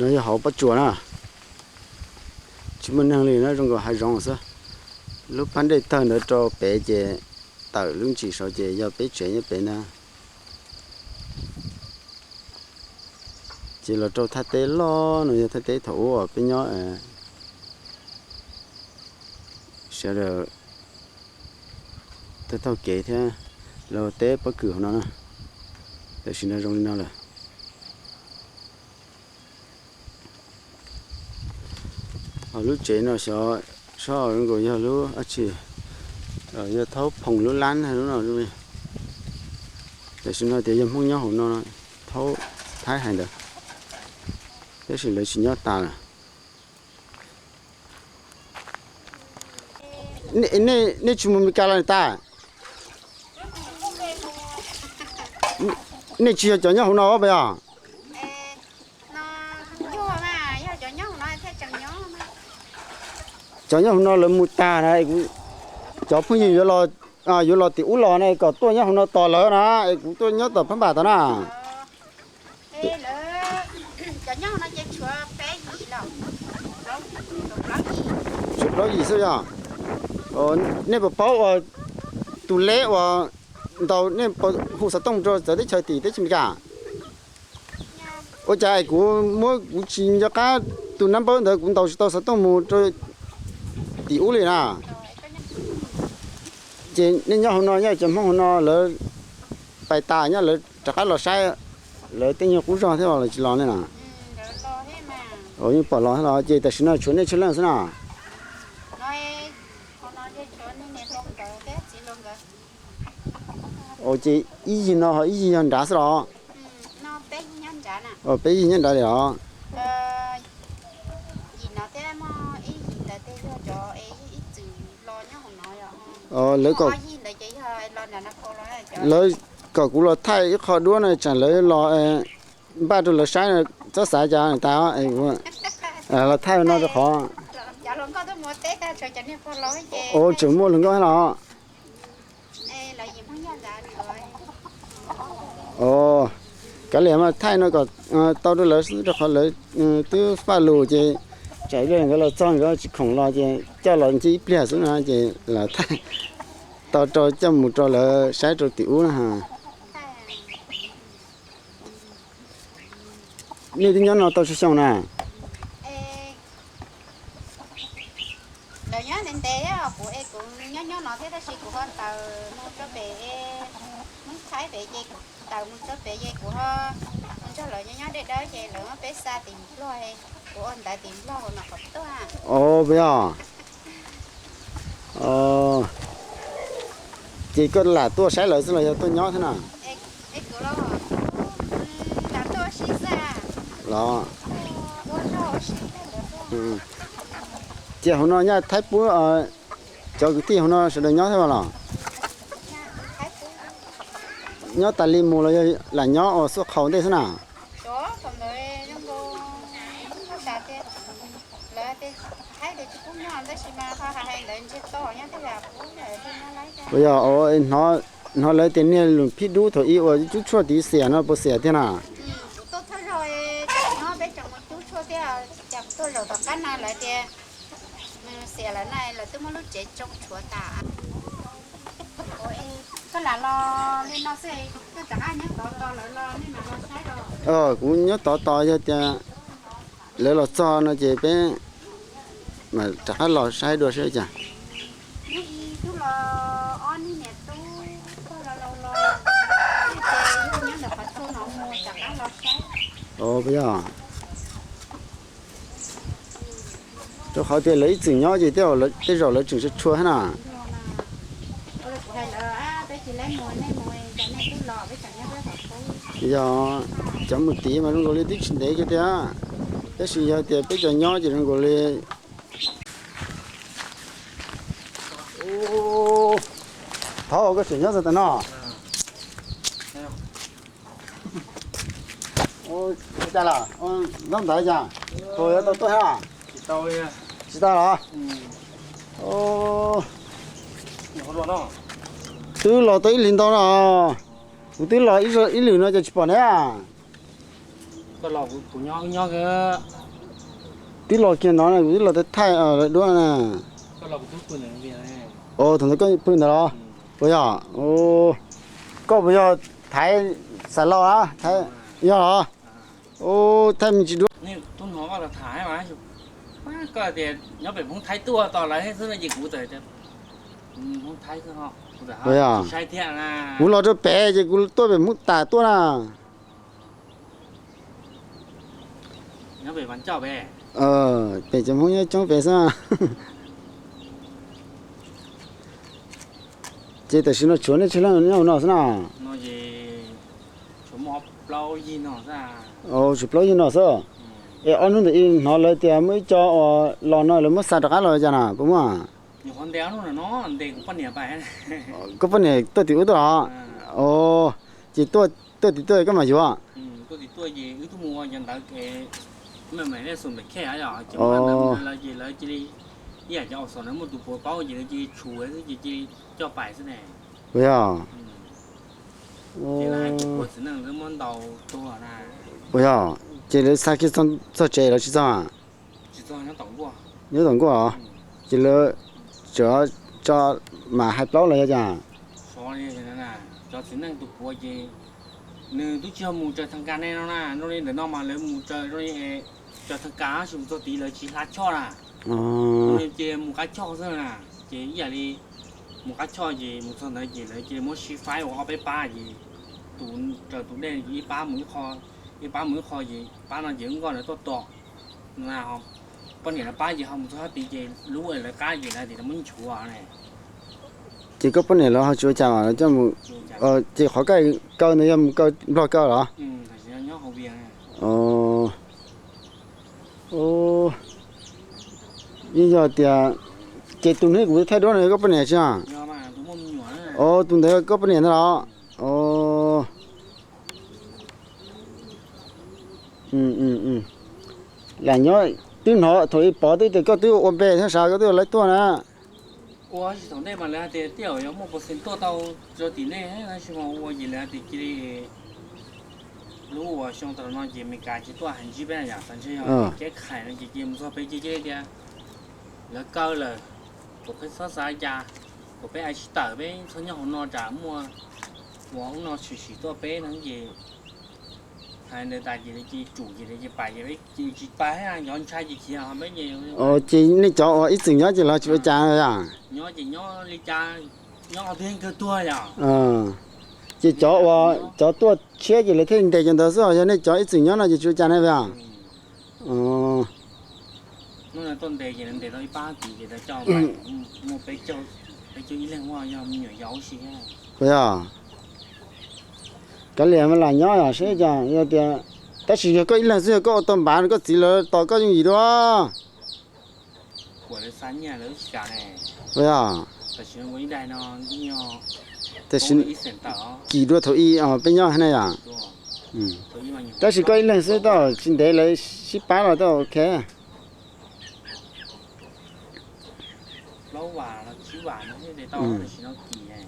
Yog hauv pob tsuas na, tsis muaj neeg li na, zoo nkaus hav zoov xwb. Lub phab ntej tawg ntawd rau pem ces tawm lub ntsis saud ces yog peb tsev nyob pem ntag. Ces los rau thaj teb loj no yog thaj teb thaum ub uas peb nyob sawv daws taug taug kev thiab los teb pob kws hauv no na. Tam sim no zoo li no lawm. Ho lub tsev no xyov sab zoo nkaus yog lub dab tsi, yog thaub phoom lub lab lub no. Tam sim no tias yog Hmoob nyob hauv no, thaub Thaib hais ntawd, tab sis lawv tsis nyob tas lawm. Nej tsis mus Meskas los tas? Nej tsis yog cov nyob hauv no puas yog? Cov nyob hauv no lawv mus tag na, cov phooj ywg yuav los tim ub los na kom tuaj nyob hauv no tos lawv na, es kuv tuaj nyob tom phab npas tod na. Tshuav plaub yim xwb yog? Nej puas paub uas tus leb uas ntaus nej hu xov tooj rau txawv teb chaws tim teb chaws Amelikas? Ua cas es kuv muab kuv tsis nco qab tus nab npawb ntawd kuv ntaus tsis tau xov tooj mus rau tim ub li na. Ces nej nyob hauv no nyob cov Hmoob hauv no lawv pais tas nyob lawv rov qab los saib, lawv tej nyuag qub zog thiab los lawv tsis los ne na. Yeej pom los thiab los ces tam sim no tshuav nej tsawg leej xwb na? Ces ib yig no ho ib yig yog nrad xwb los? Peb yig nyob nrad li os. Lawv kom, lawv kom kuv los thaij ib qho duab no tsam lawv los npaj rau lawv saib no, txhob xav cas tas, los thaij no rau qhov. Tseem muaj hluas nkauj thiab los? Kav liam mas thaij no kom tau rau lawv xwb rau qhov lawv twb faj lus ces tsam ib pliag nkawd los txog nkawd tsis khoom los ces coj los nce ib pliag xwb no ces los thaij tau rau coj mus rau lawv saib rau tim ub na. Nej twb nyob no tau tsawg xyoo na? Lawv nyob ntev ntev thiab, kuv es kuv nyob nyob no thiab tab sis kuv ho tawm mus tso pem Hmoob Thaib pem ces kuv tawm mus tso pem ces kuv ho mus nrog lawv nyob nyob deb dawb ces lawv muab peb xa tim Nplog, kuv ua ntawv tim Nplog no qhov tuaj. Ov, puas yog? Ces koj lam tuaj saib lawv xwb los yog tuaj nyob thiab na? Los, ces hauv no nyaj Thaib Pub, cov kwv tij hauv no sawv daws nyob thiab los? Nyob tas li mus los yog lam nyob ua xuaj qhaus ntej xwb na? Puas yog, hnov lawv tias niag lus phib dub thaum ub ua cub tshuaj tiv xiam no puas xiam tiag na? Kuv nyob tod tos yog tias lawv los txog no ces peb mam rov qab los saib dua saib cas. Puas yog? Rau qhov tias lawv ib txwm nyob ces tej zaum lawv tseem tshua tshua thiab na. Yog cov mus tid mas zoo nkaus li twb tsis ntev kiag tiag, tab sis yog tias peb cov nyob ces zoo nkaus li. Thov koj tseem nyob txog tam no. Ua cas lawm? Ntaub ntawv cas? Tus yuav tau tuaj thiab? Tsis tau los? Twb los tau ib hlis ntau no. Kuv twb los ib lwm no ces tsis pom neb. Twb los kiag no na, kuv twb los thaij lawv duab na. Os, thaum ntawd koj pw ntawd los? Ua yog, koj puas yog Thaiv Xav Lauj a? Yog los? Thaij me ntsis duab. Kuv los rau pem ces kuv tuaj pem Hmoob tas tuaj na. Pem cov Hmoob nyob coob pem xwb. Ces tam sim no tshuav nej tsawg leej nyob hauv no xwb na? Tshuav plaub yig no xwb. Es ob hnub ntawd hnov lawv tias muaj ib co uas los no lawv muab xa rov qab los cas na, puas muaj? Koj poj niam tuaj tim ub tuaj los? Ces tuaj tim tuaj koj mam yuav. Ua yog. Ua yog, ces lawv xa kiag txog tsev lawv tsis txog? Nyob tom nkuaj. Ces lawv tso mam hais plaub los yog cas? Cov txiv neej tus puav ces nws twb tsis yog mus raws thaj kas ne no na, zoo li ntawm no mas lawv mus raws zoo li raws thaj kas, tab sis mus txog tid lawv tsis hla choj na. Ces mus qab choj xwb na. Ces ib yam li mus qab choj ces mus txog ntawd ces lawv cia li muab sib faib ua ob peb pab ces tus raws tus dej ib pab mus ib qho, ib pab mus ib qho ces pab no ces wb nkoj lawv tuaj tom na. Poj niam lawv pab ces ho mus txog sab tid ces lub lawv qab ces lawv tias lawv muab nchuav ne. Ces koj poj niam lawv ho tsis ua cas los coj mus, ces qhov kaw ntawd yog mus kaw nplog kaw los? Yeej yog tias, ces tus hnub kuv thaij duab no yog koj poj niam tsis? Tus ntawd koj poj niam ntag los? Lam nyob, twb hnov thaum ub pov twb tias koj twb ua npe thiab sav koj twb ua lawv tuaj na. Ua tab sis thaum ntej mas lawv hais tias tej zaum yuav muaj pov xeem tuaj tau rau tim nej tab sis mas ua ces lawv hais tias cia li lub uas xyoo tas los no ces Amelikas tsis tuaj hais ntsib peb na yom, tas ntshe yog kev khais no ces cia li mus txog pem ces cia li tias lawv kaw lawm, kom peb txhob xav cas, kom peb ua tsis tawm, peb txhob nyob hauv no tsam muaj uas ub no tshwm sim tuaj peb no ces hais ntawd tas ces lawv cia li tsum ces lawv cia li pais ces peb cia li tsis pais, yog ntshai ces khiav peb ces. Ces nej cov uas ib txwm nyob ces lawv tsis ua cas yom? Nyob ces nyob li cas, nyob qhov twg yeej kawg tuag yom. Ces cov uas cov tuaj tshiab ces lawv thiaj ntes cov ntawd xwb, yog nej cov ib txwm nyob no ces tsis ua cas ne yom? Hnub no tuaj ntes ces lawv ntes tau ib pab tid ces lawv coj muaj peb caug ib leeg, yog me nyuam yaus ib si thiab. Puas yog? Kav liam mas lam nyob yom, saib cas yog tias, tab sis yog koj ib leeg xwb yog koj ua tau npav koj txiv lawv tos koj yooj yim dua. Puas yog? Tam sim no ua ib daig no, tam sim no kis dua thaum ub peb nyob hauv ne yom. Tab sis koj ib leeg xwb tau tsis ntev lawv sib pab los tau ok. Plaub vam los tsib vam no thiaj li tau, tam sim no kis ne.